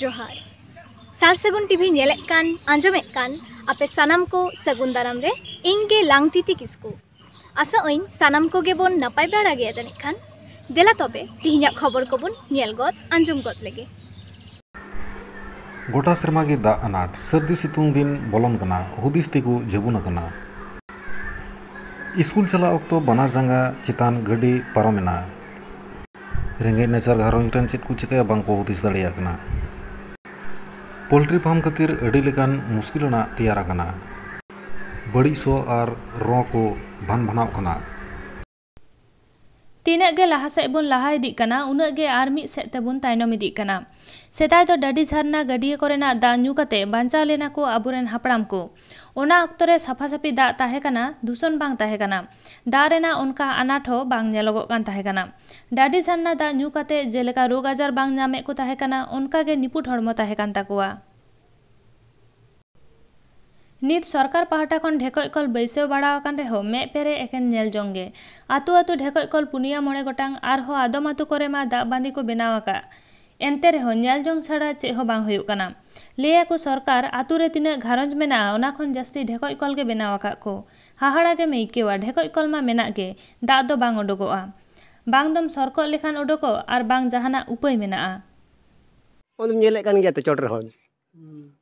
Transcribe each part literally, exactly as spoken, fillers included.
ᱡᱚᱦᱟᱨ᱾ ᱥᱟᱨ ᱥᱟᱹᱜᱩᱱ ᱴᱤᱵᱷᱤ ᱧᱮᱞᱮᱫ ᱠᱟᱱ, ᱟᱸᱡᱚᱢᱮᱫ ᱠᱟᱱ ᱟᱯᱮ ᱥᱟᱱᱟᱢ ᱠᱚ ᱥᱟᱹᱜᱩᱱ ᱫᱟᱨᱟᱢ ᱨᱮ ᱤᱧ ᱜᱮ ᱞᱟᱝᱛᱤᱛᱤ ᱠᱤᱥᱠᱩ᱾ ᱟᱥᱟᱜ ᱟᱹᱧ ᱥᱟᱱᱟᱢ ᱠᱚᱜᱮ ᱵᱚᱱ ᱱᱟᱯᱟᱭ ᱵᱟᱲᱟ ᱜᱮᱭᱟ ᱡᱟᱹᱱᱤᱡ ᱠᱷᱟᱱ᱾ ᱫᱮᱞᱟ ᱛᱚᱵᱮ ᱛᱤᱦᱤᱧᱟᱜ ᱠᱷᱚᱵᱚᱨ ᱠᱚᱵᱚᱱ ᱧᱮᱞ ᱜᱚᱫ, ᱟᱸᱡᱚᱢ ᱜᱚᱫ ᱞᱮᱜᱮ᱾ ᱜᱚᱴᱟ ᱥᱮᱨᱢᱟ ᱜᱮ ᱫᱟᱜ ᱟᱱᱟᱴ, ᱥᱟᱹᱨᱫᱤ ᱥᱤᱛᱩᱝ ᱫᱤᱱ ᱵᱚᱞᱚᱱ ᱠᱟᱱᱟ, ᱦᱩᱫᱤᱥ ᱛᱮᱠᱚ ᱡᱟᱹᱵᱩᱱ ᱟᱠᱟᱱᱟ᱾ ᱤᱥᱠᱩᱞ ᱪᱟᱞᱟᱜ ᱚᱠᱛᱚ ᱵᱟᱱᱟᱨ ᱡᱟᱸᱜᱟ ᱪᱮᱛᱟᱱ ᱜᱟᱹᱰᱤ ᱯᱟᱨᱚᱢᱮᱱᱟ᱾ ᱨᱮᱸᱜᱮᱡ ᱱᱟᱪᱟᱨ ᱜᱷᱟᱨᱚᱸᱡᱽ ᱨᱮᱱ ᱪᱮᱫ ᱠᱚ ᱪᱤᱠᱟᱹᱭᱟ, ᱵᱟᱝ ᱠᱚ ᱦᱩᱫᱤᱥ ᱫᱟᱲᱮᱭᱟᱜ ᱠᱟᱱᱟ᱾ ᱯᱳᱞᱴᱨᱤ ᱯᱷᱟᱨᱢ ᱠᱷᱟᱹᱛᱤᱨ ᱟᱹᱰᱤ ᱞᱮᱠᱟᱱ ᱢᱩᱥᱠᱤᱞ ᱟᱱᱟᱜ ᱛᱮᱭᱟᱨ ᱟᱠᱟᱱᱟ᱾ ᱵᱟᱹᱲᱤᱡ ᱥᱚ ᱟᱨ ᱨᱚ ᱠᱚ ᱵᱷᱟᱱ ᱵᱷᱟᱱᱟᱣᱜ ᱠᱟᱱᱟ᱾ ᱛᱤᱱᱟᱹᱜ ᱜᱮ ᱞᱟᱦᱟ ᱥᱮᱫ ᱵᱚᱱ ᱞᱟᱦᱟ ᱤᱫᱤᱜ ᱠᱟᱱᱟ, ᱩᱱᱟᱹᱜ ᱜᱮ ᱟᱨ ᱢᱤᱫ ᱥᱮᱫ ᱛᱮᱵᱚᱱ ᱛᱟᱭᱱᱚᱢ ᱤᱫᱤᱜ ᱠᱟᱱᱟ᱾ ᱥᱮᱫᱟᱭ ᱫᱚ ᱰᱟᱹᱰᱤ ᱡᱷᱟᱨᱱᱟ ᱜᱟᱹᱰᱭᱟᱹ ᱠᱚᱨᱮᱱᱟᱜ ᱫᱟᱜ ᱧᱩ ᱠᱟᱛᱮ ᱵᱟᱧᱪᱟᱣ ᱞᱮᱱᱟ ᱠᱚ ᱟᱵᱚᱨᱮᱱ ᱦᱟᱯᱲᱟᱢ ᱠᱚ᱾ ᱚᱱᱟ ᱚᱠᱛᱚ ᱨᱮ ᱥᱟᱯᱷᱟ ᱥᱟᱹᱯᱷᱤ ᱫᱟᱜ ᱛᱟᱦᱮᱸ ᱠᱟᱱᱟ, ᱫᱩᱥᱚᱱ ᱵᱟᱝ ᱛᱟᱦᱮᱸ ᱠᱟᱱᱟ᱾ ᱫᱟᱜ ᱨᱮᱱᱟᱜ ᱚᱱᱠᱟ ᱟᱱᱟᱴ ᱦᱚᱸ ᱵᱟᱝ ᱧᱮᱞᱚᱜᱚᱜ ᱠᱟᱱ ᱛᱟᱦᱮᱸ ᱠᱟᱱᱟ᱾ ᱰᱟᱹᱰᱤ ᱡᱷᱟᱨᱱᱟ ᱫᱟᱜ ᱧᱩ ᱠᱟᱛᱮ ᱡᱮᱞᱮᱠᱟ ᱨᱳᱜᱽ ᱟᱡᱟᱨ ᱵᱟᱝ ᱧᱟᱢᱮᱫ ᱠᱚ ᱛᱟᱦᱮᱸ ᱠᱟᱱᱟ, ᱚᱱᱠᱟ ᱜᱮ ᱱᱤᱯᱩᱴ ᱦᱚᱲᱢᱚ ᱛᱟᱦᱮᱸ ᱠᱟᱱ ᱛᱟᱠᱚᱣᱟ᱾ ᱱᱤᱛ ᱥᱚᱨᱠᱟᱨ ᱯᱟᱦᱴᱟ ᱠᱷᱚᱱ ᱰᱷᱮᱠᱚᱡ ᱠᱚᱞ ᱵᱟᱹᱭᱥᱟᱹᱣ ᱵᱟᱲᱟ ᱟᱠᱟᱱ ᱨᱮᱦᱚᱸ ᱢᱮᱫ ᱯᱮᱨᱮ ᱮᱠᱮᱱ ᱧᱮᱞ ᱡᱚᱝ ᱜᱮ᱾ ᱟᱹᱛᱩ ᱟᱹᱛᱩ ᱰᱷᱮᱠᱚᱡ ᱠᱚᱞ ᱯᱩᱱᱭᱟ ᱢᱚᱬᱮ ᱜᱚᱴᱟᱝ, ᱟᱨᱦᱚᱸ ᱟᱫᱚᱢ ᱟᱹᱛᱩ ᱠᱚᱨᱮ ᱢᱟ ᱫᱟᱜ ᱵᱟᱸᱫᱤ ᱠᱚ ᱵᱮᱱᱟᱣ ᱟᱠᱟᱫ᱾ ᱮᱱᱛᱮ ᱨᱮᱦᱚᱸ ᱧᱮᱞ ᱡᱚᱝ ᱪᱷᱟᱲᱟ ᱪᱮᱫ ᱦᱚᱸ ᱵᱟᱝ ᱦᱩᱭᱩᱜ ᱠᱟᱱᱟ᱾ ᱞᱟᱹᱭ ᱟᱠᱚ ᱥᱚᱨᱠᱟᱨ ᱟᱹᱛᱩ ᱨᱮ ᱛᱤᱱᱟᱹᱜ ᱜᱷᱟᱨᱚᱸᱡᱽ ᱢᱮᱱᱟᱜᱼᱟ, ᱚᱱᱟ ᱠᱷᱚᱱ ᱡᱟᱹᱥᱛᱤ ᱰᱷᱮᱠᱚᱡ ᱠᱚᱞ ᱜᱮ ᱵᱮᱱᱟᱣ ᱟᱠᱟᱫ ᱠᱚ᱾ ᱦᱟᱦᱟᱲᱟ ᱜᱮᱢ ᱟᱹᱭᱠᱟᱹᱣᱟ, ᱰᱷᱮᱠᱚᱡ ᱠᱚᱞ ᱢᱟ ᱢᱮᱱᱟᱜ ᱜᱮ, ᱫᱟᱜ ᱫᱚ ᱵᱟᱝ ᱚᱰᱚᱠᱚᱜᱼᱟ᱾ ᱵᱟᱝ ᱫᱚᱢ ᱥᱚᱨᱠᱚᱜ ᱞᱮᱠᱷᱟᱱ ᱚᱰᱚᱠᱚᱜ, ᱟᱨ ᱵᱟᱝ ᱡᱟᱦᱟᱱᱟᱜ ᱩᱯᱟᱹᱭ ᱢᱮᱱᱟᱜᱼᱟ᱾ ᱚᱱᱮᱢ ᱧᱮᱞᱮᱫ ᱠᱟᱱ ᱜᱮᱭᱟ ᱛᱚ ᱪᱚᱴ ᱨᱮᱦᱚᱸ᱾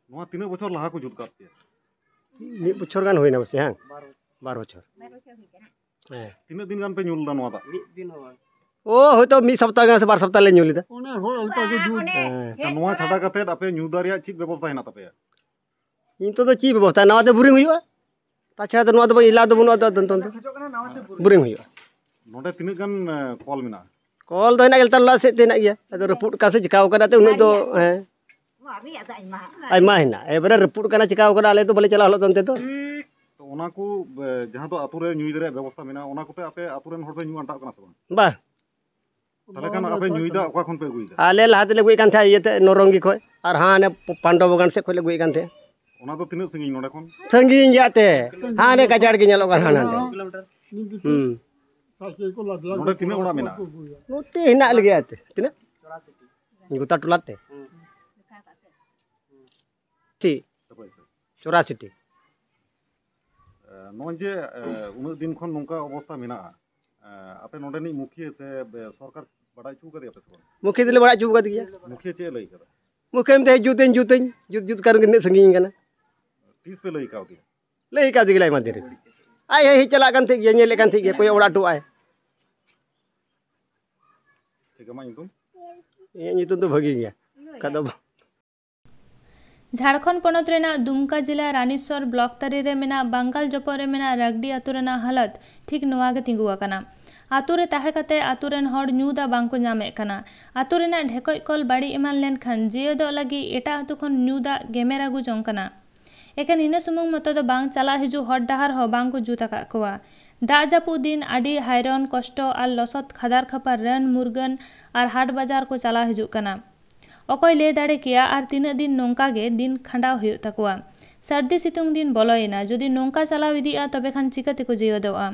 ᱱᱚᱣᱟ ᱛᱤᱱᱟᱹᱜ ᱵᱚᱪᱷᱚᱨ ᱞᱟᱦᱟ ᱠᱚ ᱡᱩᱛ ᱠᱟᱫ ᱯᱮᱭᱟ? ᱢᱤᱫ ᱵᱚᱪᱷᱚᱨ ᱜᱟᱱ ᱦᱩᱭᱱᱟ ᱯᱟᱥᱮ, ᱦᱮᱸ? ᱵᱟᱨ ᱵᱚᱪᱷᱚᱨ᱾ ᱦᱮᱸ᱾ ᱛᱤᱱᱟᱹᱜ ᱫᱤᱱ ᱜᱟᱱ ᱯᱮ ᱧᱩ ᱞᱮᱫᱟ ᱱᱚᱣᱟ ᱫᱟᱜ? ᱢᱤᱫ ᱫᱤᱱ ᱦᱚᱸ ᱵᱟᱝ᱾ ᱳ, ᱦᱳᱭᱛᱳ ᱢᱤᱫ ᱥᱟᱯᱛᱟ ᱜᱟᱱ ᱥᱮ ᱵᱟᱨ ᱥᱟᱯᱛᱟ ᱞᱮ ᱧᱩ ᱞᱮᱫᱟ᱾ ᱚᱱᱮ ᱦᱚᱲ ᱚᱱᱠᱟ ᱠᱚ ᱡᱩᱛ᱾ ᱦᱮᱸ᱾ ᱟᱪᱪᱷᱟ, ᱱᱚᱣᱟ ᱪᱷᱟᱰᱟ ᱠᱟᱛᱮᱫ ᱟᱯᱮ ᱧᱩ ᱫᱟᱜ ᱨᱮᱭᱟᱜ ᱪᱮᱫ ᱵᱮᱵᱚᱥᱛᱷᱟ ᱦᱮᱱᱟᱜ ᱛᱟᱯᱮᱭᱟ? ᱱᱤᱛᱚᱜ ᱫᱚ ᱪᱮᱫ ᱵᱮᱵᱚᱥᱛᱷᱟ? ᱱᱟᱣᱟ ᱛᱮ ᱵᱳᱨᱤᱝ ᱦᱩᱭᱩᱜᱼᱟ᱾ ᱛᱟᱪᱷᱟᱲᱟ ᱫᱚ ᱱᱚᱣᱟ ᱫᱚ ᱵᱟᱝ, ᱮᱞᱟ ᱫᱚ ᱵᱟᱹᱱᱩᱜᱼᱟ, ᱟᱫᱚ ᱱᱤᱛᱚᱝ ᱫᱚ ᱵᱳᱨᱤᱝ ᱦᱩᱭᱩᱜᱼᱟ᱾ ᱱᱚᱰᱮ ᱛᱤᱱᱟᱹᱜ ᱜᱟᱱ, ᱮ, ᱠᱚᱞ ᱢᱮᱱᱟᱜᱼᱟ? ᱠᱚᱞ ᱫᱚ ᱦᱮᱱᱟᱜ ᱜᱮᱭᱟ, ᱞᱟᱛᱟᱨ ᱚᱲᱟᱜ ᱥᱮᱫ ᱛᱮ ᱦᱮᱱᱟᱜ ᱜᱮᱭᱟ᱾ ᱟᱫᱚ ᱨᱟᱹᱯᱩᱫ ᱠᱟᱱ ᱥᱮ ᱪᱤᱠᱟᱣ ᱠᱟᱱᱟ, ᱛᱚ ᱩᱱᱟᱹᱜ ᱫᱚ, ᱦᱮᱸ᱾ ᱟᱭᱢᱟ ᱦᱮᱱᱟᱜ, ᱮᱵᱟᱨᱮ ᱨᱟᱹᱯᱩᱫ ᱠᱟᱱᱟ, ᱪᱤᱠᱟᱣ ᱠᱟᱱᱟ, ᱟᱞᱮ ᱫᱚ ᱵᱟᱞᱮ ᱪᱟᱞᱟᱣ ᱦᱚᱞᱚᱜ ᱚᱱᱛᱮ ᱫᱚ᱾ ᱛᱚ ᱚᱱᱟ ᱠᱚ, ᱮ, ᱡᱟᱦᱟᱸ ᱫᱚ ᱟᱛᱳ ᱨᱮ ᱧᱩᱭ ᱨᱮᱭᱟᱜ ᱵᱮᱵᱚᱥᱛᱷᱟ ᱢᱮᱱᱟᱜᱼᱟ, ᱚᱱᱟ ᱠᱚᱛᱮ ᱟᱯᱮ ᱟᱛᱳ ᱨᱮᱱ ᱦᱚᱲ ᱯᱮ ᱧᱩ ᱟᱱᱴᱟᱜ ᱠᱟᱱᱟ ᱥᱮ ᱵᱟᱝ? ᱵᱟ᱾ ᱛᱟᱦᱚᱞᱮ ᱠᱷᱟᱱ ᱟᱯᱮ ᱧᱩᱭ ᱫᱟᱜ ᱚᱠᱟ ᱠᱷᱚᱱ ᱯᱮ ᱟᱹᱜᱩᱭᱮᱫᱟ? ᱟᱞᱮ ᱞᱟᱦᱟ ᱛᱮᱞᱮ ᱟᱹᱜᱩᱭᱮᱫ ᱠᱟᱱ ᱛᱟᱦᱮᱸᱫ ᱤᱭᱟᱹᱛᱮ, ᱱᱚᱨᱚᱝᱜᱤ ᱠᱷᱚᱱ, ᱟᱨ ᱦᱟᱱᱮ ᱯᱟᱱᱰᱚᱵ ᱵᱟᱜᱟᱱ ᱥᱮᱫ ᱠᱷᱚᱱ ᱞᱮ ᱟᱹᱜᱩᱭᱮᱫ ᱠᱟᱱ ᱛᱟᱦᱮᱸᱫ᱾ ᱚᱱᱟ ᱫᱚ ᱛᱤᱱᱟᱹᱜ ᱥᱟᱺᱜᱤᱧ ᱱᱚᱰᱮ ᱠᱷᱚᱱ? ᱥᱟᱺᱜᱤᱧ ᱜᱮᱭᱟ ᱛᱮ, ᱦᱟᱱᱮ ᱜᱟᱡᱟᱲ ᱜᱮ ᱧᱮᱞᱚᱜ ᱠᱟᱱᱟ ᱦᱟᱱᱟ ᱱᱟᱰᱮ᱾ ᱦᱩᱸ᱾ ᱱᱚᱰᱮ ᱛᱤᱱᱟᱹᱜ ᱚᱲᱟᱜ ᱢᱮᱱᱟᱜᱼᱟ? ᱱᱚᱛᱮ ᱦᱮᱱᱟᱜ ᱞᱮᱜᱮᱭᱟ ᱛᱮ, ᱛᱤᱱᱟᱹᱜ? ᱜᱚᱴᱟ ᱴᱚᱞᱟ ᱛᱮ? ᱪᱚᱨᱟᱥᱤᱴᱤ᱾ ᱪᱚᱨᱟᱥᱤᱴᱤ᱾ ᱮ, ᱱᱚᱜᱼᱚᱭ ᱡᱮ, ᱮ, ᱩᱱᱟᱹᱜ ᱫᱤᱱ ᱠᱷᱚᱱ ᱱᱚᱝᱠᱟ ᱚᱵᱚᱥᱛᱟ ᱢᱮᱱᱟᱜᱼᱟ, ᱮ, ᱟᱯᱮ ᱱᱚᱰᱮᱱᱤᱡ ᱢᱩᱠᱷᱤᱭᱟᱹ ᱥᱮ, ᱮ, ᱥᱚᱨᱠᱟᱨ ᱵᱟᱰᱟᱭ ᱦᱚᱪᱚ ᱠᱟᱫᱮᱭᱟ ᱯᱮ ᱥᱮ ᱵᱟᱝ? ᱢᱩᱠᱷᱤᱭᱟᱹ ᱫᱚᱞᱮ ᱵᱟᱲᱟᱭ ᱦᱚᱪᱚ ᱠᱟᱫᱮ ᱜᱮᱭᱟ᱾ ᱢᱩᱠᱷᱤᱭᱟᱹ ᱪᱮᱫ ᱮ ᱞᱟᱹᱭ ᱠᱟᱫᱟ? ᱢᱩᱠᱷᱤᱭᱟᱹ ᱢᱮᱛᱟᱭ ᱡᱩᱛᱟᱹᱧ, ᱡᱩᱛᱟᱹᱧ, ᱡᱩᱛ, ᱡᱩᱛ ᱠᱟᱨᱚᱱ ᱜᱮ ᱱᱤᱱᱟᱹᱜ ᱥᱟᱺᱜᱤᱧ ᱠᱟᱱᱟ᱾ ᱛᱤᱥ ᱯᱮ ᱞᱟᱹᱭ ᱠᱟᱣᱫᱮᱭᱟ? ᱞᱟᱹᱭ ᱠᱟᱣᱫᱮ ᱜᱮᱞᱮ ᱟᱭᱢᱟ ᱫᱤᱱ ᱨᱮ᱾ ᱟᱡ ᱦᱮᱡ ᱦᱮᱡ ᱪᱟᱞᱟᱜ ᱠᱟᱱ ᱛᱟᱦᱮᱸᱫ ᱜᱮᱭᱟ, ᱧᱮᱞᱮᱫ ᱠᱟᱱ ᱛᱟᱦᱮᱸᱫ ᱜᱮᱭᱟ, ᱠᱚᱭᱚᱜ ᱚᱲᱟᱜ ᱦᱚᱴᱚ ᱟᱭ᱾ ᱴᱷᱤᱠ, ᱟᱢᱟᱜ ᱧᱩᱛᱩᱢ? ᱤᱧᱟᱹᱜ ᱧᱩᱛᱩᱢ ᱫᱚ ᱵᱷᱟᱹᱜᱤ ᱜᱮᱭᱟ᱾ ᱚᱱᱠᱟ ᱫᱚ ᱵᱟᱝ᱾ ᱡᱷᱟᱲᱠᱷᱚᱸᱰ ᱯᱚᱱᱚᱛ ᱨᱮᱱᱟᱜ ᱫᱩᱢᱠᱟ ᱡᱤᱞᱟ ᱨᱟᱱᱤᱥᱚᱨ ᱵᱞᱚᱠ ᱛᱟᱹᱨᱤ ᱨᱮ ᱢᱮᱱᱟᱜ ᱵᱟᱝᱜᱟᱞ ᱡᱚᱯᱚᱜ ᱨᱮ ᱢᱮᱱᱟᱜ ᱨᱟᱜᱽᱰᱤ ᱟᱹᱛᱩ ᱨᱮᱱᱟᱜ ᱦᱟᱞᱚᱛ ᱴᱷᱤᱠ ᱱᱚᱣᱟ ᱜᱮ ᱛᱤᱸᱜᱩ ᱟᱠᱟᱱᱟ᱾ ᱟᱹᱛᱩ ᱨᱮ ᱛᱟᱦᱮᱸ ᱠᱟᱛᱮ ᱟᱹᱛᱩ ᱨᱮᱱ ᱦᱚᱲ ᱧᱩ ᱫᱟᱜ ᱵᱟᱝ ᱠᱚ ᱧᱟᱢᱮᱫ ᱠᱟᱱᱟ᱾ ᱟᱹᱛᱩ ᱨᱮᱱᱟᱜ ᱰᱷᱮᱠᱚᱡ ᱠᱚᱞ ᱵᱟᱹᱲᱤᱡ ᱮᱢᱟᱱ ᱞᱮᱱᱠᱷᱟᱱ ᱡᱤᱭᱟᱹᱫᱚᱜ ᱞᱟᱹᱜᱤᱫ ᱮᱴᱟᱜ ᱟᱹᱛᱩ ᱠᱷᱚᱱ ᱧᱩ ᱫᱟᱜ ᱜᱮᱢᱮᱨ ᱟᱹᱜᱩ ᱡᱚᱝ ᱠᱟᱱᱟ᱾ ᱮᱠᱮᱱ ᱤᱱᱟᱹ ᱥᱩᱢᱩᱝ ᱢᱚᱛᱚ ᱫᱚ ᱵᱟᱝ, ᱪᱟᱞᱟᱜ ᱦᱤᱡᱩᱜ ᱦᱚᱨ ᱰᱟᱦᱟᱨ ᱦᱚᱸ ᱵᱟᱝ ᱠᱚ ᱡᱩᱛ ᱟᱠᱟᱫ ᱠᱚᱣᱟ᱾ ᱫᱟᱜ ᱡᱟᱹᱯᱩᱫ ᱫᱤᱱ ᱟᱹᱰᱤ ᱦᱟᱭᱨᱚᱱ, ᱠᱚᱥᱴᱚ ᱟᱨ ᱞᱚᱥᱚᱫ ᱠᱷᱟᱫᱟᱨ ᱠᱷᱟᱯᱟᱨ ᱨᱟᱱ ᱢᱩᱨᱜᱟᱹᱱ ᱟᱨ ᱦᱟᱴ ᱵᱟᱡᱟᱨ ᱠᱚ ᱪᱟᱞᱟᱣ ᱦᱤᱡᱩᱜ ᱠᱟᱱᱟ᱾ ᱚᱠᱚᱭ ᱞᱟᱹᱭ ᱫᱟᱲᱮ ᱠᱮᱭᱟ ᱟᱨ ᱛᱤᱱᱟᱹᱜ ᱫᱤᱱ ᱱᱚᱝᱠᱟ ᱜᱮ ᱫᱤᱱ ᱠᱷᱟᱸᱰᱟᱣ ᱦᱩᱭᱩᱜ ᱛᱟᱠᱚᱣᱟ᱾ ᱥᱟᱹᱨᱫᱤ ᱥᱤᱛᱩᱝ ᱫᱤᱱ ᱵᱚᱞᱚᱭᱮᱱᱟ, ᱡᱩᱫᱤ ᱱᱚᱝᱠᱟ ᱪᱟᱞᱟᱣ ᱤᱫᱤᱜᱼᱟ ᱛᱚᱵᱮ ᱠᱷᱟᱱ ᱪᱤᱠᱟᱹ ᱛᱮᱠᱚ ᱡᱤᱣᱮᱫᱚᱜᱼᱟ?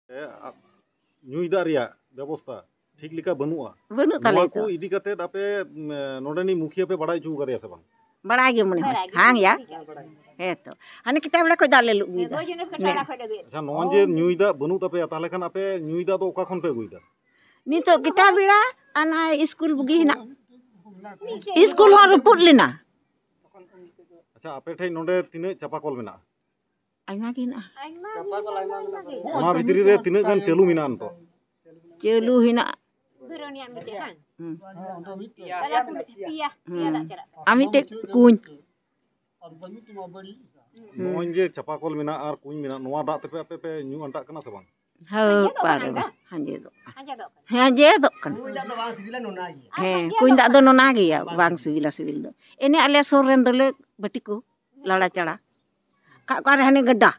ᱮ, ᱟ-, ᱧᱩᱭ ᱫᱟᱜ ᱨᱮᱭᱟᱜ ᱵᱮᱵᱚᱥᱛᱷᱟ ᱴᱷᱤᱠ ᱞᱮᱠᱟ ᱵᱟᱹᱱᱩᱜᱼᱟ᱾ ᱵᱟᱹᱱᱩᱜ ᱱᱚᱣᱟ ᱛᱟᱞᱮᱭᱟ ᱠᱚ ᱛᱚ᱾ ᱤᱫᱤ ᱠᱟᱛᱮᱫ ᱟᱯᱮ, ᱢ, ᱱᱚᱰᱮᱱᱤᱡ ᱢᱩᱠᱷᱤᱭᱟᱹ ᱯᱮ ᱵᱟᱲᱟᱭ ᱦᱚᱪᱚ ᱟᱠᱟᱫᱮᱭᱟ ᱥᱮ ᱵᱟᱝ? ᱵᱟᱲᱟᱭ ᱜᱮ ᱢᱚᱱᱮ ᱦᱚᱭ᱾ ᱵᱟᱲᱟᱭ ᱜᱮ᱾ ᱦᱟᱝ ᱭᱟ? ᱦᱮᱸ ᱛᱚ᱾ ᱦᱟᱱᱮ ᱠᱮᱴᱟ ᱵᱮᱲᱟ ᱠᱷᱚᱡ ᱫᱟᱜ ᱞᱮ ᱞᱩ ᱟᱹᱜᱩᱭᱮᱫᱟ᱾ ᱦᱳᱭ, ᱡᱟᱹᱱᱤᱡ ᱠᱮᱴᱟ ᱵᱮᱲᱟ ᱠᱷᱚᱡ ᱞᱮ ᱟᱹᱜᱩᱭᱮᱫᱟ᱾ ᱟᱪᱪᱷᱟ, ᱱᱚᱜᱼᱚᱭ ᱡᱮ ᱧᱩᱭ ᱫᱟᱜ ᱵᱟᱹᱱᱩᱜ ᱛᱟᱯᱮᱭᱟ, ᱛᱟᱦᱚᱞᱮ ᱠᱷᱟᱱ ᱟᱯᱮ ᱧᱩᱭ ᱫᱟᱜ ᱫᱚ ᱚᱠᱟ ᱠᱷᱚᱱ ᱯᱮ ᱟᱹᱜᱩᱭᱮᱫᱟ? ᱱᱤᱛᱚᱜ ᱠᱮᱴᱟ ᱵᱮᱲᱟ ᱟᱨ ᱱᱚᱜᱼᱚᱭ ᱤᱥᱠᱩᱞ ᱵᱩᱜᱤ ᱦᱮᱱᱟᱜ᱾ ᱤᱥᱠᱩᱞ ᱦᱚᱸ ᱨᱟᱹᱯᱩᱫ ᱞᱮᱱᱟ᱾ ᱟᱪᱪᱷᱟ, ᱟᱯᱮ ᱴᱷᱮᱡ ᱱᱚᱰᱮ ᱛᱤᱱᱟᱹᱜ ᱪᱟᱯᱟ ᱠᱚᱞ ᱢᱮᱱᱟᱜᱼᱟ? ᱟᱭᱢᱟ ᱜᱮ ᱦᱮᱱᱟᱜᱼᱟ᱾ ᱚᱱᱟ ᱵᱷᱤᱛᱨᱤ ᱨᱮ ᱛᱤᱱᱟᱹᱜ ᱜᱟᱱ ᱪᱟᱹᱞᱩ ᱢᱮᱱᱟᱜᱼᱟ ᱱᱤᱛᱚᱜ? ᱪᱟᱹᱞᱩ ᱦᱮᱱᱟᱜᱼᱟ᱾ ᱦᱩᱸ᱾ ᱦᱩᱸ᱾ ᱟᱨ ᱢᱤᱫᱴᱮᱡ ᱠᱩᱧ᱾ ᱱᱚᱜᱼᱚᱭ ᱡᱮ ᱪᱟᱯᱟ ᱠᱚᱞ ᱢᱮᱱᱟᱜᱼᱟ ᱟᱨ ᱠᱩᱧ ᱢᱮᱱᱟᱜᱼᱟ, ᱱᱚᱣᱟ ᱫᱟᱜ ᱛᱮᱯᱮ ᱟᱯᱮ ᱯᱮ ᱧᱩ ᱟᱱᱴᱟᱜ ᱠᱟᱱᱟ ᱥᱮ ᱵᱟᱝ? ᱦᱳᱭ, ᱟᱸᱡᱮᱫᱚᱜ ᱠᱟᱱᱟ ᱯᱟᱨᱚᱢ᱾ ᱫᱟᱜ᱾ ᱟᱸᱡᱮᱫᱚᱜ ᱠᱟᱱᱟ᱾ ᱟᱸᱡᱮᱫᱚᱜ ᱠᱟᱱᱟ᱾ ᱦᱮᱸ, ᱟᱸᱡᱮᱫᱚᱜ ᱠᱟᱱᱟ᱾ ᱠᱩᱧ ᱫᱟᱜ ᱫᱚ ᱵᱟᱝ ᱥᱤᱵᱤᱞᱟ, ᱱᱚᱱᱟ ᱜᱮᱭᱟ᱾ ᱦᱮᱸ, ᱟᱸᱡᱮᱫᱚᱜ ᱠᱩᱧ ᱫᱟᱜ ᱫᱚ ᱠᱟᱱᱟ᱾ ᱱᱚᱱᱟ ᱜᱮᱭᱟ, ᱵᱟᱝ ᱥᱤᱵᱤᱞᱟ ᱥᱤᱵᱤᱞ ᱫᱚ᱾ ᱮᱱᱮ ᱟᱞᱮ ᱥᱩᱨ ᱨᱮᱱ ᱫᱚᱞᱮ ᱵᱟᱹᱴᱤ ᱠᱚ ᱞᱟᱲᱟ ᱪᱟᱲᱟ᱾ ᱚᱠᱟ ᱚᱠᱟᱨᱮ ᱦᱟᱱᱮ ᱜᱟᱰᱟ᱾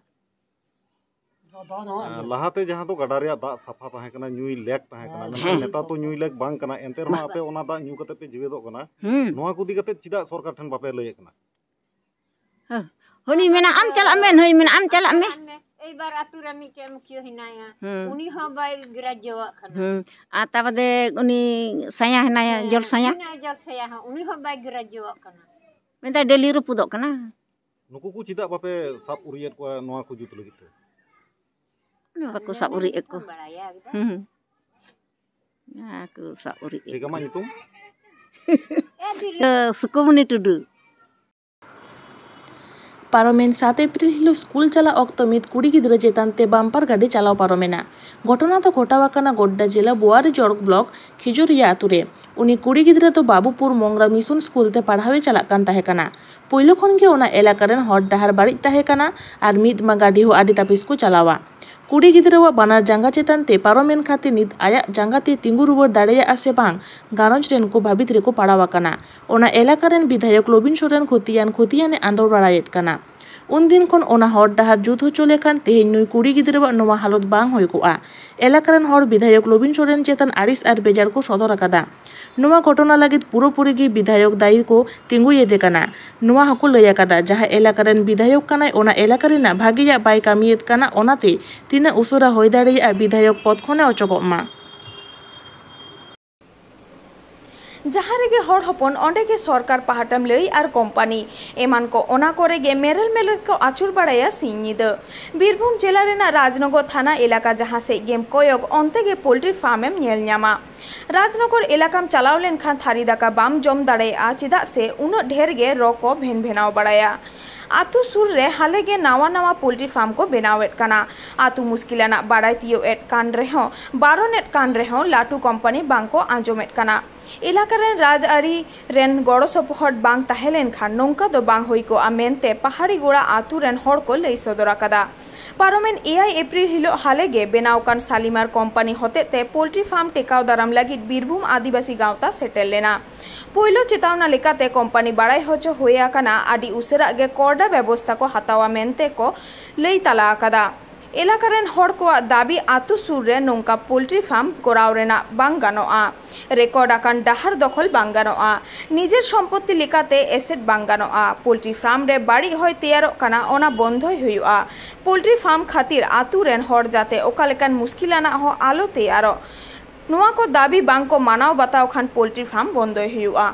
ᱦᱮᱸ, ᱞᱟᱦᱟᱛᱮ ᱡᱟᱦᱟᱸ ᱫᱚ ᱜᱟᱰᱟ ᱨᱮᱭᱟᱜ ᱫᱟᱜ ᱥᱟᱯᱷᱟ ᱛᱟᱦᱮᱸ ᱠᱟᱱᱟ, ᱧᱩᱭ ᱞᱮᱠ ᱛᱟᱦᱮᱸ ᱠᱟᱱᱟ, ᱢᱮᱱᱠᱷᱟᱱ ᱦᱮᱸ᱾ ᱱᱮᱛᱟᱨ ᱛᱚ ᱧᱩᱭ ᱞᱮᱠ ᱵᱟᱝ ᱠᱟᱱᱟ, ᱮᱱᱛᱮ ᱨᱮᱦᱚᱸ ᱵᱟᱝ᱾ ᱟᱯᱮ ᱚᱱᱟ ᱫᱟᱜ ᱧᱩ ᱠᱟᱛᱮ ᱯᱮ ᱡᱤᱣᱮᱫᱚᱜ ᱠᱟᱱᱟ᱾ ᱦᱩᱸ᱾ ᱱᱚᱣᱟ ᱠᱚ ᱤᱫᱤ ᱠᱟᱛᱮ ᱪᱮᱫᱟᱜ ᱥᱚᱨᱠᱟᱨ ᱴᱷᱮᱱ ᱵᱟᱯᱮ ᱞᱟᱹᱭᱮᱫ ᱠᱟᱱᱟ? ᱦᱮᱸ᱾ ᱦᱟᱹᱱᱤ ᱢᱮᱱᱟ, "ᱟᱢ ᱪᱟᱞᱟᱜ ᱢᱮ", ᱱᱩᱭ ᱢᱮᱱᱟ, "ᱟᱢ ᱪᱟᱞᱟᱜ ᱢᱮ᱾" ᱮᱭᱵᱟᱨ ᱟᱛᱳ ᱨᱮ ᱢᱤᱫᱴᱮᱱ ᱢᱩᱠᱷᱤᱭᱟᱹ ᱦᱮᱱᱟᱭᱟ, ᱦᱩᱸ᱾ ᱩᱱᱤ ᱦᱚᱸ ᱵᱟᱭ ᱜᱨᱟᱡᱽᱡᱚᱣᱟᱜ ᱠᱟᱱᱟ᱾ ᱦᱩᱸ᱾ ᱟᱨ ᱛᱟᱵᱟᱫᱮ ᱩᱱᱤ ᱥᱟᱭᱟ ᱦᱮᱱᱟᱭᱟ, ᱦᱮᱸ, ᱡᱚᱞ ᱥᱟᱭᱟ᱾ ᱦᱮᱱᱟᱭᱟ, ᱡᱚᱞ ᱥᱟᱭᱟ ᱦᱚᱸ, ᱩᱱᱤ ᱦᱚᱸ ᱵᱟᱭ ᱜᱨᱟᱡᱽᱡᱚᱣᱟᱜ ᱠᱟᱱᱟ᱾ ᱢᱮᱱᱫᱟᱭ ᱰᱮᱞᱤ ᱨᱟᱹᱯᱩᱫᱚᱜ ᱠᱟᱱᱟ᱾ ᱱᱩᱠᱩ ᱠᱚ ᱪᱮᱫᱟᱜ ᱵᱟᱯᱮ ᱥᱟᱵ ᱩᱨᱤᱭᱮᱫ ᱠᱚᱣᱟ ᱱᱚᱣᱟ ᱠᱚ ᱡᱩᱛ ᱞᱟᱹᱜᱤᱫ ᱛᱮ? ᱵᱟᱠᱚ ᱥᱟᱵ ᱩᱨᱤᱭᱮᱫ ᱠᱚ᱾ ᱵᱟᱲᱟᱭᱟ ᱮᱠᱫᱚᱢ᱾ ᱦᱩᱸ, ᱦᱩᱸ᱾ ᱟᱨ ᱠᱚ ᱥᱟᱵ ᱩᱨᱤᱡ ᱪᱮᱫ ᱠᱟᱱᱟ ᱧᱩᱛᱩᱢ? ᱥᱩᱠᱩᱢᱩᱱᱤ ᱴᱩᱰᱩ᱾ ᱯᱟᱨᱚᱢᱮᱱ ᱥᱟᱛ ᱮᱯᱨᱤᱞ ᱦᱤᱞᱳᱜ ᱥᱠᱩᱞ ᱪᱟᱞᱟᱜ ᱚᱠᱛᱚ ᱢᱤᱫ ᱠᱩᱲᱤ ᱜᱤᱫᱽᱨᱟᱹ ᱪᱮᱛᱟᱱ ᱛᱮ ᱵᱟᱢᱯᱟᱨ ᱜᱟᱹᱰᱤ ᱪᱟᱞᱟᱣ ᱯᱟᱨᱚᱢᱮᱱᱟ᱾ ᱜᱷᱚᱴᱚᱱᱟ ᱫᱚ ᱜᱷᱚᱴᱟᱣ ᱟᱠᱟᱱᱟ ᱜᱚᱰᱰᱟ ᱡᱮᱞᱟ ᱵᱳᱣᱟᱨᱤ ᱡᱚᱲᱠ ᱵᱞᱚᱠ ᱠᱷᱤᱡᱩᱨᱤᱭᱟ ᱟᱛᱳ ᱨᱮ᱾ ᱩᱱᱤ ᱠᱩᱲᱤ ᱜᱤᱫᱽᱨᱟᱹ ᱫᱚ ᱵᱟᱵᱩᱯᱩᱨ ᱢᱚᱝᱨᱟ ᱢᱤᱥᱚᱱ ᱥᱠᱩᱞ ᱛᱮ ᱯᱟᱲᱦᱟᱣ ᱮ ᱪᱟᱞᱟᱜ ᱠᱟᱱ ᱛᱟᱦᱮᱸ ᱠᱟᱱᱟ᱾ ᱯᱳᱭᱞᱳ ᱠᱷᱚᱱ ᱜᱮ ᱚᱱᱟ ᱮᱞᱟᱠᱟ ᱨᱮᱱ ᱦᱚᱨ ᱰᱟᱦᱟᱨ ᱵᱟᱹᱲᱤᱡ ᱛᱟᱦᱮᱸ ᱠᱟᱱᱟ ᱟᱨ ᱢᱤᱫ ᱢᱟ ᱜᱟᱹᱰᱤ ᱦᱚᱸ ᱟᱹᱰᱤ ᱛᱟᱹᱯᱤᱥ ᱠᱚ ᱪᱟᱞᱟᱣᱟ᱾ ᱠᱩᱲᱤ ᱜᱤᱫᱽᱨᱟᱹᱣᱟᱜ ᱵᱟᱱᱟᱨ ᱡᱟᱸᱜᱟ ᱪᱮᱛᱟᱱ ᱛᱮ ᱯᱟᱨᱚᱢᱮᱱ ᱠᱷᱟᱹᱛᱤᱨ ᱱᱤᱛ ᱟᱭᱟᱜ ᱡᱟᱸᱜᱟ ᱛᱮ ᱛᱤᱸᱜᱩ ᱨᱩᱣᱟᱹᱲ ᱫᱟᱲᱮᱭᱟᱜᱼᱟ ᱥᱮ ᱵᱟᱝ, ᱜᱷᱟᱨᱚᱸᱡᱽ ᱨᱮᱱ ᱠᱚ ᱵᱷᱟᱹᱵᱤᱛ ᱨᱮᱠᱚ ᱯᱟᱲᱟᱣ ᱟᱠᱟᱱᱟ᱾ ᱚᱱᱟ ᱮᱞᱟᱠᱟ ᱨᱮᱱ ᱵᱤᱫᱷᱟᱭᱚᱠ ᱞᱚᱵᱤᱱ ᱥᱚᱨᱮᱱ ᱠᱷᱚᱛᱤᱭᱟᱱ ᱠᱷᱚᱛᱤᱭᱟᱱ ᱮ ᱟᱸᱫᱳᱲ ᱵᱟᱲᱟᱭᱮᱫ ᱠᱟᱱᱟ᱾ ᱩᱱᱫᱤᱱ ᱠᱷᱚᱱ ᱚᱱᱟ ᱦᱚᱨ ᱰᱟᱦᱟᱨ ᱡᱩᱛ ᱦᱚᱪᱚ ᱞᱮᱠᱷᱟᱱ ᱛᱮᱦᱮᱧ ᱱᱩᱭ ᱠᱩᱲᱤ ᱜᱤᱫᱽᱨᱟᱹᱣᱟᱜ ᱱᱚᱣᱟ ᱦᱟᱞᱚᱛ ᱵᱟᱝ ᱦᱩᱭ ᱠᱚᱜᱼᱟ᱾ ᱮᱞᱟᱠᱟ ᱨᱮᱱ ᱦᱚᱲ ᱵᱤᱫᱷᱟᱭᱚᱠ ᱞᱚᱵᱤᱱ ᱥᱚᱨᱮᱱ ᱪᱮᱛᱟᱱ ᱟᱹᱲᱤᱥ ᱟᱨ ᱵᱮᱡᱟᱨ ᱠᱚ ᱥᱚᱫᱚᱨ ᱟᱠᱟᱫᱟ᱾ ᱱᱚᱣᱟ ᱜᱷᱚᱴᱚᱱᱟ ᱞᱟᱹᱜᱤᱫ ᱯᱩᱨᱟᱹᱯᱩᱨᱤ ᱜᱮ ᱵᱤᱫᱷᱟᱭᱚᱠ ᱫᱟᱭᱤ ᱠᱚ ᱛᱤᱸᱜᱩᱭᱮᱫᱮ ᱠᱟᱱᱟ᱾ ᱱᱚᱣᱟ ᱦᱚᱸᱠᱚ ᱞᱟᱹᱭ ᱟᱠᱟᱫᱟ, ᱡᱟᱦᱟᱸ ᱮᱞᱟᱠᱟ ᱨᱮᱱ ᱵᱤᱫᱷᱟᱭᱚᱠ ᱠᱟᱱᱟᱭ, ᱚᱱᱟ ᱮᱞᱟᱠᱟ ᱨᱮᱱᱟᱜ ᱵᱷᱟᱜᱮᱭᱟᱜ ᱵᱟᱭ ᱠᱟᱹᱢᱤᱭᱮᱫ ᱠᱟᱱᱟ, ᱚᱱᱟᱛᱮ ᱛᱤᱱᱟᱹᱜ ᱩᱥᱟᱹᱨᱟ ᱦᱩᱭ ᱫᱟᱲᱮᱭᱟᱜᱼᱟ ᱵᱤᱫᱷᱟᱭᱚᱠ ᱯᱚᱫᱽ ᱠᱷᱚᱱᱮ ᱚᱪᱚᱜᱚᱜ ᱢᱟ᱾ ᱡᱟᱦᱟᱸ ᱨᱮᱜᱮ ᱦᱚᱲ ᱦᱚᱯᱚᱱ, ᱚᱸᱰᱮ ᱜᱮ ᱥᱚᱨᱠᱟᱨ ᱯᱟᱦᱴᱟᱢ ᱞᱟᱹᱭ ᱟᱨ ᱠᱳᱢᱯᱟᱱᱤ ᱮᱢᱟᱱ ᱠᱚ, ᱚᱱᱟ ᱠᱚᱨᱮ ᱜᱮ ᱢᱮᱨᱮᱞ ᱢᱮᱨᱮᱞ ᱠᱚ ᱟᱹᱪᱩᱨ ᱵᱟᱲᱟᱭᱟ ᱥᱤᱧ ᱧᱤᱫᱟᱹ᱾ ᱵᱤᱨᱵᱷᱩᱢ ᱡᱮᱞᱟ ᱨᱮᱱᱟᱜ ᱨᱟᱡᱽᱱᱚᱜᱚᱨ ᱛᱷᱟᱱᱟ ᱮᱞᱟᱠᱟ ᱡᱟᱦᱟᱸ ᱥᱮᱫ ᱜᱮᱢ ᱠᱚᱭᱚᱜ, ᱚᱱᱛᱮ ᱜᱮ ᱯᱳᱞᱴᱨᱤ ᱯᱷᱟᱨᱢ ᱮᱢ ᱧᱮᱞ ᱧᱟᱢᱟ᱾ ᱨᱟᱡᱽᱱᱚᱜᱚᱨ ᱮᱞᱟᱠᱟᱢ ᱪᱟᱞᱟᱣ ᱞᱮᱱᱠᱷᱟᱱ ᱛᱷᱟᱹᱨᱤ ᱫᱟᱠᱟ ᱵᱟᱢ ᱡᱚᱢ ᱫᱟᱲᱮᱭᱟᱜᱼᱟ, ᱪᱮᱫᱟᱜ ᱥᱮ ᱩᱱᱟᱹᱜ ᱰᱷᱮᱨ ᱜᱮ ᱨᱚ ᱠᱚ ᱵᱷᱮᱱ ᱵᱷᱮᱱᱟᱣ ᱵᱟᱲᱟᱭᱟ᱾ ᱟᱛᱳ ᱥᱩᱨ ᱨᱮ ᱦᱟᱞᱮ ᱜᱮ ᱱᱟᱣᱟ ᱱᱟᱣᱟ ᱯᱳᱞᱴᱨᱤ ᱯᱷᱟᱨᱢ ᱠᱚ ᱵᱮᱱᱟᱣᱮᱫ ᱠᱟᱱᱟ᱾ ᱟᱛᱳ ᱢᱩᱥᱠᱤᱞ ᱟᱱᱟᱜ ᱵᱟᱲᱟᱭ ᱛᱤᱭᱳᱜ ᱮᱫ ᱠᱟᱱ ᱨᱮᱦᱚᱸ, ᱵᱟᱨᱚᱱ ᱮᱫ ᱠᱟᱱ ᱨᱮᱦᱚᱸ, ᱞᱟᱹᱴᱩ ᱠᱳᱢᱯᱟᱱᱤ ᱵᱟᱝ ᱠᱚ ᱟᱸᱡᱚᱢᱮᱫ ᱠᱟᱱᱟ᱾ ᱮᱞᱟᱠᱟ ᱨᱮᱱ ᱨᱟᱡᱽᱟᱹᱨᱤ ᱨᱮᱱ ᱜᱚᱲᱚ ᱥᱚᱯᱚᱦᱚᱫ ᱵᱟᱝ ᱛᱟᱦᱮᱸ ᱞᱮᱱᱠᱷᱟᱱ ᱱᱚᱝᱠᱟ ᱫᱚ ᱵᱟᱝ ᱦᱩᱭ ᱠᱚᱜᱼᱟ ᱢᱮᱱᱛᱮ ᱯᱟᱦᱟᱲᱤ ᱜᱳᱲᱟ ᱟᱛᱳ ᱨᱮᱱ ᱦᱚᱲ ᱠᱚ ᱞᱟᱹᱭ ᱥᱚᱫᱚᱨ ᱟᱠᱟᱫᱟ᱾ ᱯᱟᱨᱚᱢᱮᱱ ᱮᱭᱟᱭ ᱮᱯᱨᱤᱞ ᱦᱤᱞᱳᱜ ᱦᱟᱞᱮ ᱜᱮ ᱵᱮᱱᱟᱣ ᱠᱟᱱ ᱥᱟᱞᱤᱢᱟᱨ ᱠᱳᱢᱯᱟᱱᱤ ᱦᱚᱛᱮᱛᱮ ᱯᱳᱞᱴᱨᱤ ᱯᱷᱟᱨᱢ ᱴᱮᱠᱟᱣ ᱫᱟᱨᱟᱢ ᱞᱟᱹᱜᱤᱫ ᱵᱤᱨᱵᱷᱩᱢ ᱟᱹᱫᱤᱵᱟᱹᱥᱤ ᱜᱟᱶᱛᱟ ᱥᱮᱴᱮᱨ ᱞᱮᱱᱟ᱾ ᱯᱳᱭᱞᱳ ᱪᱮᱛᱟᱣᱱᱟ ᱞᱮᱠᱟᱛᱮ ᱠᱳᱢᱯᱟᱱᱤ ᱵᱟᱲᱟᱭ ᱦᱚᱪᱚ ᱦᱩᱭ ᱟᱠᱟᱱᱟ, ᱟᱹᱰᱤ ᱩᱥᱟᱹᱨᱟ ᱜᱮ ᱠᱚᱨᱰᱟ ᱵᱮᱵᱚᱥᱛᱷᱟ ᱠᱚ ᱦᱟᱛᱟᱣᱟ ᱢᱮᱱᱛᱮ ᱠᱚ ᱞᱟᱹᱭ ᱛᱟᱞᱟ ᱟᱠᱟᱫᱟ᱾ ᱮᱞᱟᱠᱟ ᱨᱮᱱ ᱦᱚᱲ ᱠᱚᱣᱟᱜ ᱫᱟᱹᱵᱤ, ᱟᱹᱛᱩ ᱥᱩᱨ ᱨᱮ ᱱᱚᱝᱠᱟ ᱯᱳᱞᱴᱨᱤ ᱯᱷᱟᱨᱢ ᱠᱚᱨᱟᱣ ᱨᱮᱱᱟᱜ ᱵᱟᱝ ᱜᱟᱱᱚᱜᱼᱟ᱾ ᱨᱮᱠᱚᱨᱰ ᱟᱠᱟᱱ ᱰᱟᱦᱟᱨ ᱫᱚᱠᱷᱚᱞ ᱵᱟᱝ ᱜᱟᱱᱚᱜᱼᱟ᱾ ᱱᱤᱡᱮᱨ ᱥᱚᱢᱯᱚᱛᱛᱤ ᱞᱮᱠᱟᱛᱮ ᱮᱥᱮᱫ ᱵᱟᱝ ᱜᱟᱱᱚᱜᱼᱟ᱾ ᱯᱳᱞᱴᱨᱤ ᱯᱷᱟᱨᱢ ᱨᱮ ᱵᱟᱹᱲᱤᱡ ᱦᱚᱭ ᱛᱮᱭᱟᱨᱚᱜ ᱠᱟᱱᱟ, ᱚᱱᱟ ᱵᱚᱱᱫᱷᱚᱭ ᱦᱩᱭᱩᱜᱼᱟ᱾ ᱯᱳᱞᱴᱨᱤ ᱯᱷᱟᱨᱢ ᱠᱷᱟᱹᱛᱤᱨ ᱟᱹᱛᱩ ᱨᱮᱱ ᱦᱚᱲ ᱡᱟᱛᱮ ᱚᱠᱟ ᱞᱮᱠᱟᱱ ᱢᱩᱥᱠᱤᱞ ᱟᱱᱟᱜ ᱦᱚᱸ ᱟᱞᱚ ᱛᱮᱭᱟᱨᱚᱜ, ᱱᱚᱣᱟ ᱠᱚ ᱫᱟᱹᱵᱤ ᱵᱟᱝ ᱠᱚ ᱢᱟᱱᱟᱣ ᱵᱟᱛᱟᱣ ᱠᱷᱟᱱ ᱯᱳᱞᱴᱨᱤ ᱯᱷᱟᱨᱢ ᱵᱚᱱᱫᱚᱭ ᱦᱩᱭᱩᱜᱼᱟ᱾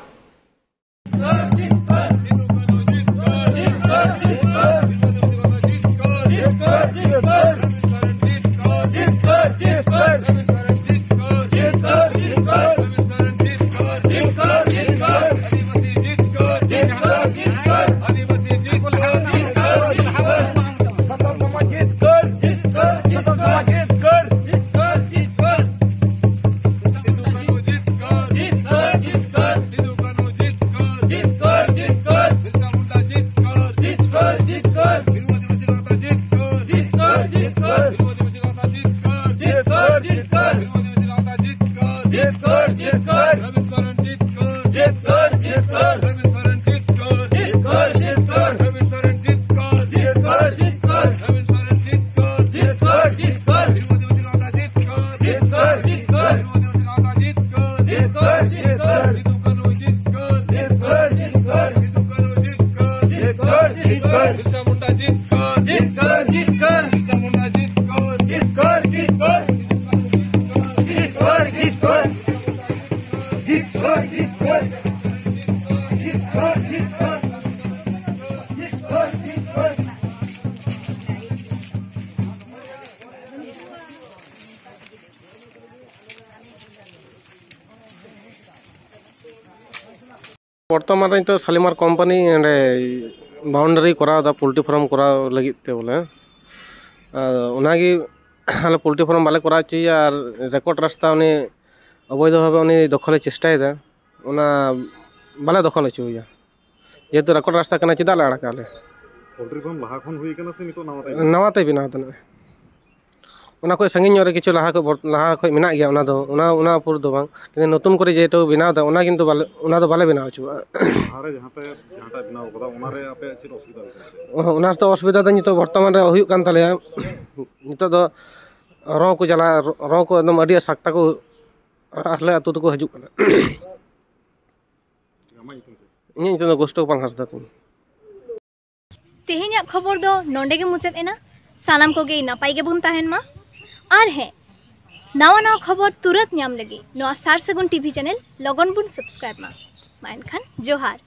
ᱵᱚᱨᱛᱚᱢᱟᱱ ᱨᱮ ᱱᱤᱛᱚᱜ ᱥᱟᱞᱤᱢᱟᱨ ᱠᱳᱢᱯᱟᱱᱤ ᱚᱸᱰᱮ ᱵᱟᱣᱩᱱᱰᱟᱨᱤ ᱠᱚᱨᱟᱣ ᱮᱫᱟ ᱯᱳᱞᱴᱨᱤ ᱯᱷᱟᱨᱢ ᱠᱚᱨᱟᱣ ᱞᱟᱹᱜᱤᱫ ᱛᱮ ᱵᱚᱞᱮ᱾ ᱟᱫᱚ ᱚᱱᱟᱜᱮ ᱟᱞᱮ ᱯᱳᱞᱴᱨᱤ ᱯᱷᱟᱨᱢ ᱵᱟᱞᱮ ᱠᱚᱨᱟᱣ ᱦᱚᱪᱚᱭᱮᱭᱟ ᱟᱨ ᱨᱮᱠᱚᱨᱰ ᱨᱟᱥᱛᱟ ᱩᱱᱤ ᱚᱵᱚᱭᱫᱷᱚ ᱵᱷᱟᱵᱮ ᱩᱱᱤ ᱫᱚᱠᱷᱚᱞᱮ ᱪᱮᱥᱴᱟᱭᱮᱫᱟ, ᱚᱱᱟ ᱵᱟᱞᱮ ᱫᱚᱠᱷᱚᱞ ᱦᱚᱪᱚᱭᱮᱭᱟ᱾ ᱡᱮᱦᱮᱛᱩ ᱨᱮᱠᱚᱨᱰ ᱨᱟᱥᱛᱟ ᱠᱟᱱᱟ, ᱪᱮᱫᱟᱜ ᱞᱮ ᱟᱲᱟᱜᱟ ᱟᱞᱮ? ᱯᱳᱞᱴᱨᱤ ᱯᱷᱟᱨᱢ ᱞᱟᱦᱟ ᱠᱷᱚᱱ ᱦᱩᱭ ᱠᱟᱱᱟ ᱥᱮ ᱱᱤᱛᱚᱜ ᱱᱟᱣᱟ ᱛᱮ? ᱱᱟᱣᱟ ᱛᱮ ᱵᱮᱱᱟᱣ ᱛᱟᱦᱮᱸᱱᱟ᱾ ᱚᱱᱟ ᱠᱷᱚᱱ ᱥᱟᱺᱜᱤᱧ ᱧᱚᱜ ᱨᱮ ᱠᱤᱪᱷᱩ ᱞᱟᱦᱟ ᱠᱷᱚᱱ ᱵᱚᱨ-, ᱞᱟᱦᱟ ᱠᱷᱚᱱ ᱢᱮᱱᱟᱜ ᱜᱮᱭᱟ, ᱚᱱᱟ ᱫᱚ, ᱚᱱᱟ, ᱚᱱᱟ ᱩᱯᱚᱨ ᱫᱚ ᱵᱟᱝ, ᱠᱤᱱᱛᱩ ᱱᱚᱛᱩᱱ ᱠᱚᱨᱮ ᱡᱮᱴᱩᱠᱩ ᱵᱮᱱᱟᱣ ᱮᱫᱟ, ᱚᱱᱟ ᱠᱤᱱᱛᱩ ᱵᱟᱞᱮ, ᱚᱱᱟ ᱫᱚ ᱵᱟᱞᱮ ᱵᱮᱱᱟᱣ ᱦᱚᱪᱚᱣᱟᱜᱼᱟ᱾ ᱞᱟᱦᱟᱨᱮ ᱡᱟᱦᱟᱸ ᱯᱮ, ᱡᱟᱦᱟᱸᱴᱟᱜ ᱵᱮᱱᱟᱣ ᱠᱟᱫᱟ, ᱚᱱᱟᱨᱮ ᱟᱯᱮᱭᱟᱜ ᱪᱮᱫ ᱚᱥᱩᱵᱤᱫᱟ ᱦᱩᱭᱩᱜ ᱠᱟᱱᱟ? ᱚ, ᱚᱱᱟ ᱥᱟᱶᱛᱮ ᱚᱥᱩᱵᱤᱫᱟ ᱫᱚ ᱱᱤᱛᱚᱜ ᱵᱚᱨᱛᱚᱢᱟᱱ ᱨᱮ ᱦᱩᱭᱩᱜ ᱠᱟᱱ ᱛᱟᱞᱮᱭᱟ, ᱱᱤᱛᱚᱜ ᱫᱚ ᱨᱚ ᱠᱚ ᱪᱟᱞᱟᱜᱼᱟ, ᱨᱚ, ᱨᱚ ᱠᱚ ᱮᱠᱫᱚᱢ ᱟᱹᱰᱤ ᱥᱟᱠᱛᱟ ᱠᱚ ᱟᱞᱮ ᱟᱹᱛᱩ ᱫᱚᱠᱚ ᱦᱤᱡᱩᱜ ᱠᱟᱱᱟ᱾ ᱟᱢᱟᱜ ᱧᱩᱛᱩᱢ ᱪᱮᱫ? ᱤᱧᱟᱹᱜ ᱧᱩᱛᱩᱢ ᱫᱚ ᱜᱳᱥᱴᱚ ᱜᱳᱯᱟᱞ ᱦᱟᱸᱥᱫᱟ ᱛᱤᱧ᱾ ᱛᱮᱦᱮᱧᱟᱜ ᱠᱷᱚᱵᱚᱨ ᱫᱚ ᱱᱚᱸᱰᱮ ᱜᱮ ᱢᱩᱪᱟᱹᱫ ᱮᱱᱟ᱾ ᱥᱟᱱᱟᱢ ᱠᱚᱜᱮ ᱱᱟᱯᱟᱭ ᱜᱮᱵᱚᱱ ᱛᱟᱦᱮᱱ ᱢᱟ᱾ ᱟᱨ ᱦᱮᱸ, ᱱᱟᱣᱟ ᱱᱟᱣᱟ ᱠᱷᱚᱵᱚᱨ ᱛᱩᱨᱟᱹᱛ ᱧᱟᱢ ᱞᱟᱹᱜᱤᱫ ᱱᱚᱣᱟ ᱥᱟᱨ ᱥᱟᱹᱜᱩᱱ ᱴᱤᱵᱷᱤ ᱪᱮᱱᱮᱞ ᱞᱚᱜᱚᱱ ᱵᱚᱱ ᱥᱟᱵᱥᱠᱨᱟᱭᱤᱵ ᱢᱟ᱾ ᱢᱟ ᱮᱱᱠᱷᱟᱱ ᱡᱚᱦᱟᱨ᱾